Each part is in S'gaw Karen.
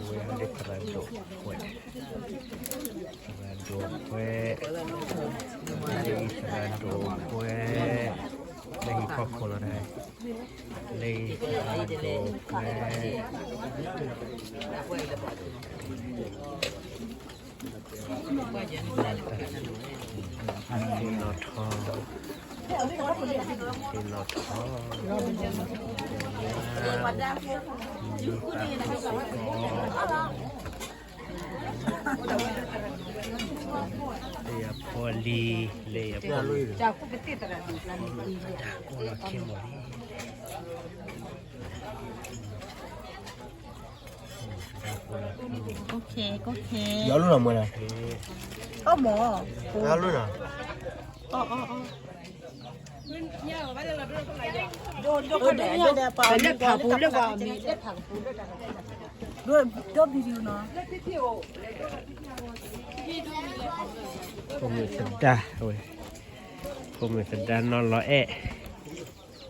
ဝဲဒၣ်လၢသရၣ်ဒိၣ်ခွဲး, သရၣ်ဒိၣ်ခွဲး, လၢသရၣ်ဒိၣ်ခွဲး, လၢဟံၣ်ဖီခိၣ်လီၤန့ၣ်, လၢသရၣ်ဒိၣ်ခွဲး, အသ့ၣ်နီၣ်ထီၣ်, အသ့ၣ်နီၣ်ထီၣ်, လၢယဖီလံၤ, လၢယဖီလံၤ, ယီၤလီၤမ့ၢ်, ယီၤလီၤ, ဒိၣ် video နီၤ, ဖိမုၣ်သဒါဝဲ, ဖိမုၣ်သဒါနီၢ်လီၤအဲၣ်,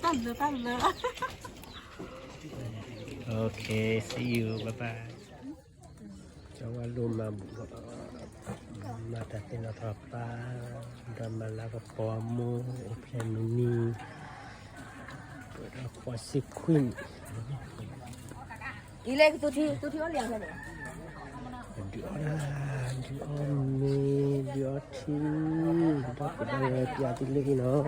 တၢ်လၢတၢ်လၢ, okay, see you, bye bye. ကၠီဝါလိမၤဘူၣ်, မၤတၢ်သ့ၣ်နီၣ်ထီၣ်ပၢ်, ဒီးမၤလၤကပီၤအမိၢ် အိၣ်ဖျဲၣ်မုၢ်နံၤ, ပှဲၤဒီးဃိးဆံခွံနံၣ်, ဒုးအီၣ်ဒၣ်, ဒုးအီၣ်မ့ၤ, ဒုးအီထံ, ဒီးကဒီးဝဲပျးသုလၢအံၤနီၤ.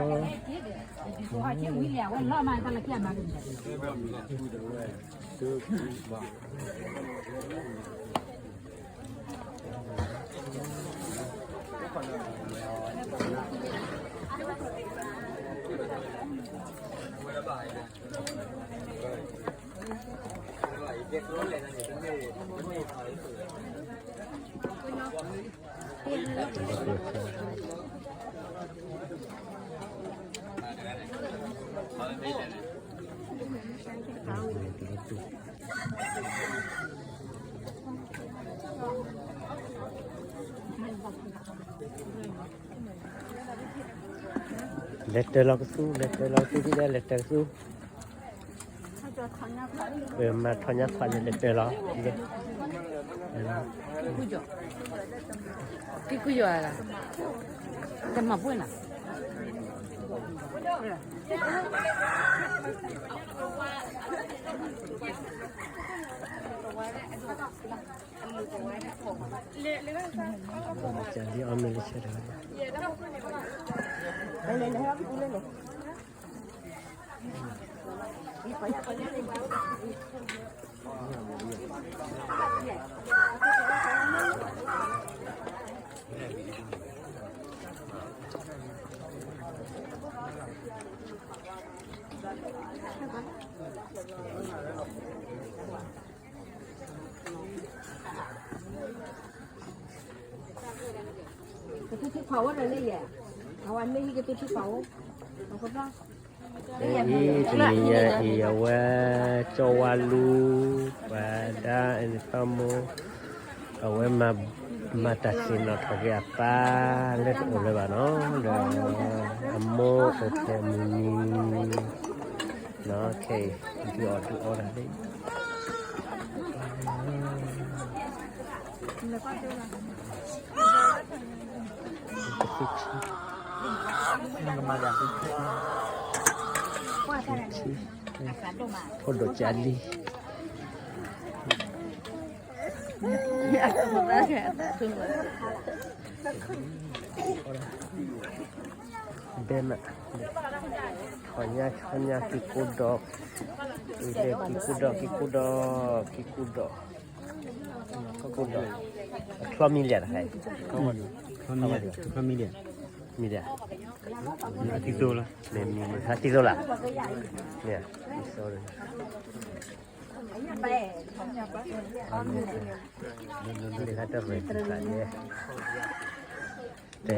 လဲၤတၢၤလီၤကသူ, လဲၤတၢၤလီၤကသူ, ဒ်လဲၤတၢၤကသူ, မၤထီၣ်ညါဖးန့ၣ် လဲၤတၢၤလီၤ, ကံၢ်ကူယီၤ, တမၤပှဲၤနၤ. ကသူထံဖးအိၣ်ဒီးလၢယဲ, အဝဲမ့ၢ်ဟံၣ်ကသူထံဖးအိၣ်, အံၤတနံၤညါအံၤ အဝဲကၠီဝါလူ ပှၤဒၣ်အသီမိၢ်, အဝဲမၤတၢ်သ့ၣ်နီၣ်ထီၣ်က့ၤအပၢ်လၢတအိၣ်လၢၤဘၣ်နီၤ, ဒီးအမိၢ်အိၣ်ဖျဲၣ်မုၢ်နံၤ, ခဲအံၤ ဒုးအီၣ်ဒုးအီတၢ်လံ. ဖိဒိၣ်ကၢ်လံ, ဘဲမး, ဆီညါဆီညါ က့ၤကိးဒီး, က့ၤကိးဒီး က့ၤကိးဒီး, က့ၤကိးဒီး, က့ၤကိးဒီး, အချီမံလၢတခါအံၤ, မံလၢ, မံလၢ, တံသိလၢ, မံလၢ, တံသိလၢ, မံလၢ, တၢ်ရဲၣ်တၢ်ကျဲၤ, တဲ,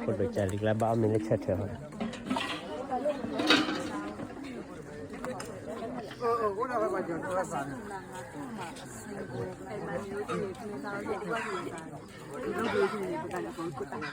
ဖိဒိၣ်ကၢ်လံကျါဘၣ်အီၣ်မ့ၤလၢဆၢထၢၣ်, အိၣ်ဒၣ်ဝဲပှၤကၠီၤတၢ်သးန့ၣ်,